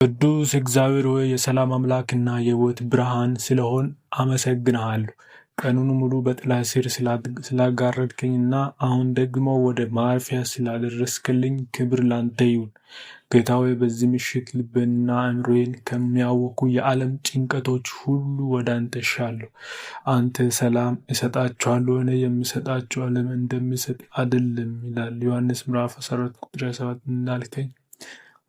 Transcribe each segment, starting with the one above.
ቅዱስ እግዚአብሔር ሆይ፣ የሰላም አምላክና የሕይወት ብርሃን ስለሆን አመሰግንሃለሁ። ቀኑን ሙሉ በጥላ ስር ስላጋረድከኝና አሁን ደግሞ ወደ ማረፊያ ስላደረስክልኝ ክብር ላንተ ይሁን። ጌታ ሆይ፣ በዚህ ምሽት ልቤንና አእምሮዬን ከሚያውኩ የዓለም ጭንቀቶች ሁሉ ወደ አንተ እሻለሁ። አንተ ሰላም እሰጣችኋለሁ፣ እኔ የምሰጣችሁ ዓለም እንደሚሰጥ አይደለም ይላል ዮሐንስ ምዕራፍ 14 ቁጥር 7 እንዳልከኝ፣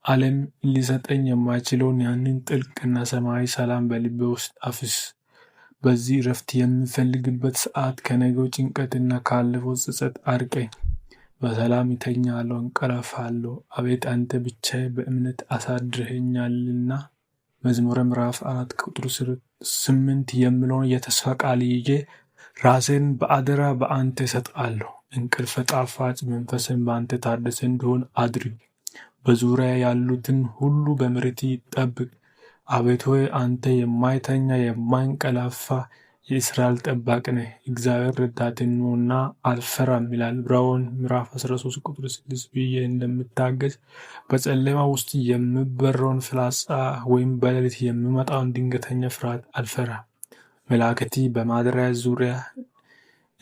ዓለም ሊሰጠኝ የማይችለውን ያንን ጥልቅና ሰማያዊ ሰላም በልቤ ውስጥ አፍስ። በዚህ እረፍት የምፈልግበት ሰዓት ከነገው ጭንቀትና ካለፈው ጸጸት አርቀኝ። በሰላም እተኛለሁ፣ እንቀላፋለሁ። አቤት አንተ ብቻ በእምነት አሳድረኸኛልና መዝሙረ ምዕራፍ 4 ቁጥር 8 የሚለውን የተስፋ ቃል ይዤ ራሴን በአደራ በአንተ እሰጣለሁ። እንቅልፍ ጣፋጭ፣ መንፈስን በአንተ ታደሰ እንዲሆን አድርግ። በዙሪያ ያሉትን ሁሉ በምሕረት ጠብቅ። አቤቱ ሆይ፣ አንተ የማይተኛ የማይንቀላፋ የእስራኤል ጠባቂ ነህ። እግዚአብሔር ረዳቴ ነውና አልፈራም ይላል ዕብራውያን ምዕራፍ 13 ቁጥር 6 ብዬ እንደምታገዝ በጨለማ ውስጥ የሚበረውን ፍላጻ ወይም በሌሊት የሚመጣውን ድንገተኛ ፍርሃት አልፈራም። መላእክት በማደሪያ ዙሪያ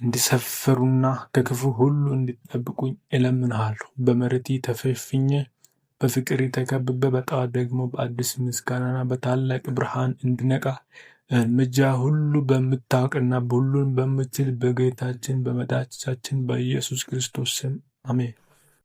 እንዲሰፍሩና ከክፉ ሁሉ እንዲጠብቁኝ እለምንሃለሁ። በምሕረትህ ተሸፍኜ፣ በፍቅር ተከብቤ፣ በጠዋት ደግሞ በአዲስ ምስጋናና በታላቅ ብርሃን እንድነቃ እርምጃ ሁሉ በምታውቅና ሁሉን በምትችል በጌታችን በመድኃኒታችን በኢየሱስ ክርስቶስ ስም አሜን።